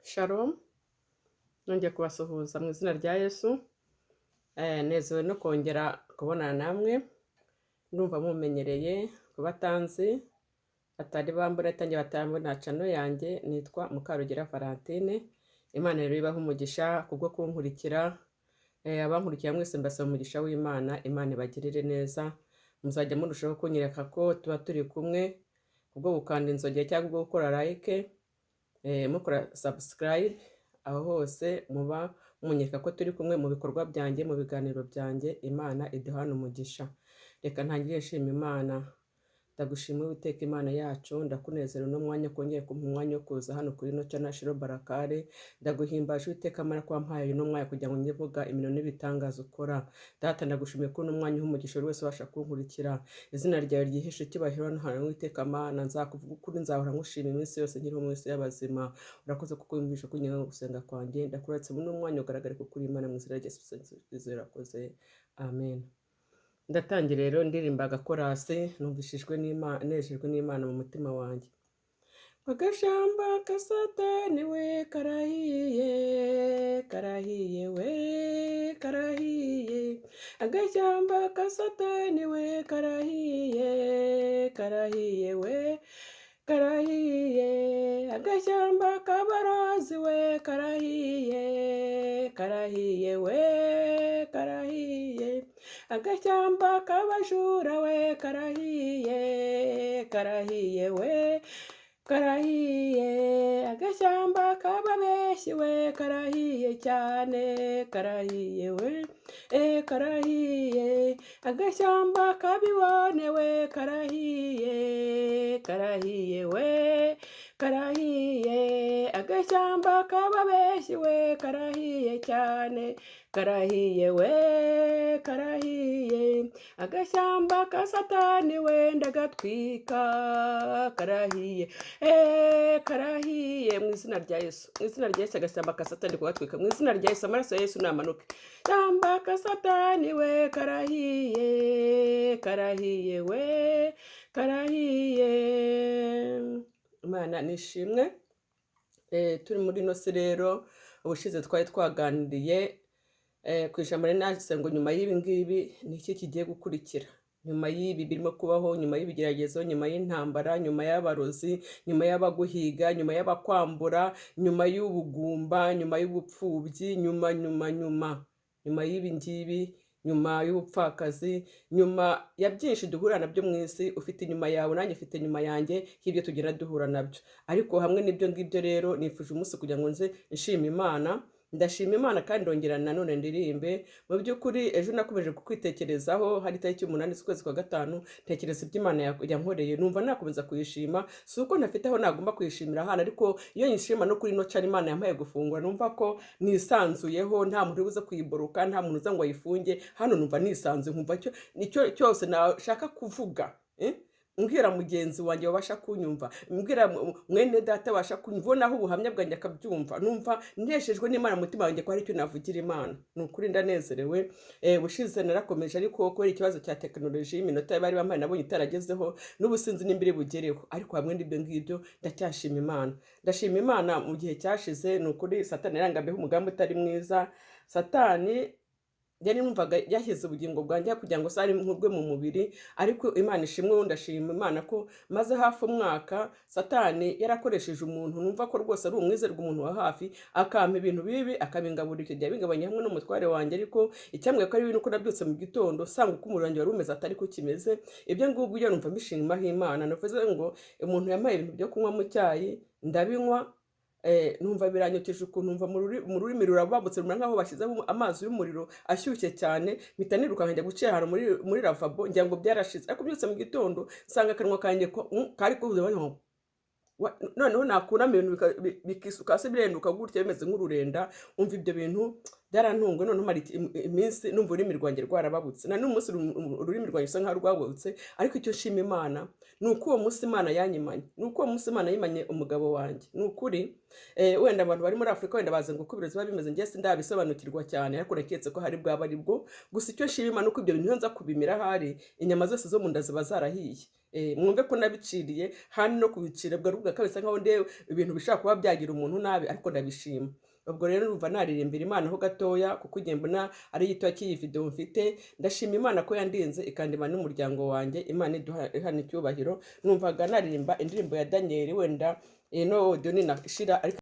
Shalom, nongeye kubasuhuza mu izina rya Yesu. Nezerewe no kongera kubonana namwe. Ndumva mumenyereye. Ku batanzi, batari bambona cyangwa batarabona channel yanjye, nitwa Mukarugera Valentine. Imana rero ibahe umugisha kubwo kunkurikira. Abankurikira mwese, mbasaba umugisha w'Imana. Imana ibagirire neza. Muzajya murushaho kunyereka ko tuba turi kumwe kubwo gukanda inzogera cyangwa kubwo gukora like, mukora subscribe. Aho hose muba munyereka ko turi kumwe mu bikorwa byanjye, mu biganiro byanjye. Imana iduhane umugisha. Reka ntangire nshima Imana. Ndagushima, Uwiteka Imana yacu, ndakunezera uno mwanya kongeye kumpa umwanya wo kuza hano kuri ino channel Shiro Barakare. Ndaguhimbaje, Uwiteka Mana, ko wampaye uno mwanya kugira ngo njye mvuga imirimo n'ibitangaza ukora. Data, ndagushimiye ko uno mwanya uha umugisha buri wese ubasha kunkurikira. Izina ryawe ryiheshe icyubahiro hano hantu, Uwiteka Mana. Nzakuvuga ukuri, nzahora nkushima iminsi yose nkiriho mu isi y'abazima. Urakoze kuko wumvishe kunyiga gusenga kwanjye. Ndakuratse muri uno mwanya, ugaragare kuko uri Imana. Mu izina rya Yesu urakoze, amen. Ndatangira rero ndirimba agakorasi numvishijwe n'Imana, nejejwe n'Imana mu mutima wanjye. Agashamba ka Satani we karahiye, karahiye we, karahiye. Agashyamba ka Satani we karahiye, karahiye we, karahiye. Agashyamba k'abarozi we karahiye, karahiye we, karahiye. Agashyamba k'abajura we karahiye, karahiye we, karahiye. Agashyamba k'ababeshyi we karahiye cyane, karahiye we, e karahiye. Agashyamba k'abibone we karahiye, karahiye we, karahiye. Agashyamba k'ababeshyi we karahiye cyane, karahiye we, karahiye. Agashyamba ka Satani we ndagatwika, karahiye, karahiye, mu izina rya Yesu, mu izina rya Yesu. Agashyamba ka Satani kugatwika mu izina rya Yesu. Amaraso ya Yesu namanuke. Shyamba ka Satani we karahiye, karahiye we, karahiye. Imana nishimwe. Turi muri ino si rero, ubushize twari twaganiriye ku ijambo rero nanditse ngo: "Nyuma y'ibi ngibi ni iki kigiye gukurikira?" Nyuma y'ibi birimo kubaho, nyuma y'ibigeragezo, nyuma y'intambara, nyuma y'abarozi, nyuma y'abaguhiga, nyuma y'abakwambura, nyuma y'ubugumba, nyuma y'ubupfubyi, nyuma, nyuma, nyuma, nyuma y'ibi ngibi, nyuma y'ubupfakazi, nyuma ya byinshi duhura nabyo mu isi, ufite inyuma yawe, nanjye ufite inyuma yanjye y'ibyo tugenda duhura nabyo. Ariko hamwe n'ibyo ngibyo rero, nifuje umunsi kugira ngo nze nshima Imana. Ndashima Imana kandi ndongera nanone ndirimbe. Mu by'ukuri ejo nakomeje kukwitekerezaho, hari itariki 8 z'ukwezi kwa gatanu, ntekereza ibyo Imana yankoreye, numva nakomeza kuyishima. Si uko ntafite aho nagomba kuyishimira hano, ariko iyo nyishima no kuri ino channel Imana yampaye gufungura, numva ko nisanzuyeho, nta muntu uza kuyiboroka, nta muntu uza ngo ayifunge. Hano numva nisanzuye, nkumva icyo nicyo cyose nashaka kuvuga, eh? Mbwira mugenzi wanjye wabasha kunyumva, mbwira mwene data abasha kunyumva, ubonaho ubuhamya bwanjye akabyumva. Numva nejejwe n'Imana mu mutima wanjye ko hari icyo navugira Imana. Ni ukuri ndanezerewe. Bushize narakomeje, ariko kubera ikibazo cya tekinoloji y'iminota bari bampaye nabonye itaragezeho, n'ubu sinzi nimba iri bugereho. Ariko hamwe n'ibyo ngibyo ndacyashima Imana, ndashima Imana. Mu gihe cyashize, ni ukuri, Satani yarangambiyeho umugambi utari mwiza. Satani yari numvaga yashyize ubugingo bwanjye kugira ngo sari nkurwe mu mubiri, ariko Imana ishimwe. Ubundi ndashima Imana ko maze hafi umwaka Satani yarakoresheje umuntu numva ko rwose ari umwizerwa, umuntu wa hafi, akampa ibintu bibi, akabingaburira. Icyo gihe abingabanya hamwe n'umutware wanjye. Ariko icyambwiye ko ari ibintu uko nabyutse mu gitondo sanga uko umubiri wanjye wari umeze atari ko kimeze. Ibyo ngibyo numva mbishimaho Imana. Navuze ngo umuntu yampaye ibintu byo kunywa mu cyayi, ndabinywa, numva biranyokeje ukuntu, numva mu rurimi rurababutse, rumera nk'aho bashyizeho amazi y'umuriro ashyushye cyane. Mpita nirukanka njya gucira ahantu muri lavabo, ngira ngo byarashize. Ariko byutse mu gitondo nsanga akanwa kanjye kari kuzuye. Noneho nakuramo ibintu bikisuka hasi, birenduka gutya, bimeze nk'ururenda. Umva, ibyo bintu byarantunguye. Noneho mara iminsi numva ururimi rwanjye rwarababutse, na n'umunsi ururimi rwanjye rusa nkaho rwababutse. Ariko icyo nshima Imana ni uko uwo munsi Imana yanyimanye, ni uko uwo munsi Imana yimanye umugabo wanjye. Ni ukuri, wenda abantu bari muri Afurika wenda bazi ngo uko ibirori biba bimeze, njye sindabisobanukirwa cyane, ariko naketse ko hari bwaba ari bwo. Gusa icyo nshima Imana ni uko ibyo bintu iyo nza kubimira, ahari inyama zose zo mu nda ziba zarahiye. Mwumve ko nabiciriye hano, no kubicira bwa rubuga kabisa nkaho ndeba ibintu bishobora kuba byagira umuntu nabi, ariko ndabishima. Ubwo rero numva naririmbira Imana ho gatoya, kuko igihe mbona ari gitoya cy'iyi video mfite. Ndashima Imana ko yandinze, ikandima n'umuryango wanjye. Imana iduha ihana icyubahiro. Numvaga naririmba indirimbo ya Daniel, wenda ino audio ninashira ariko.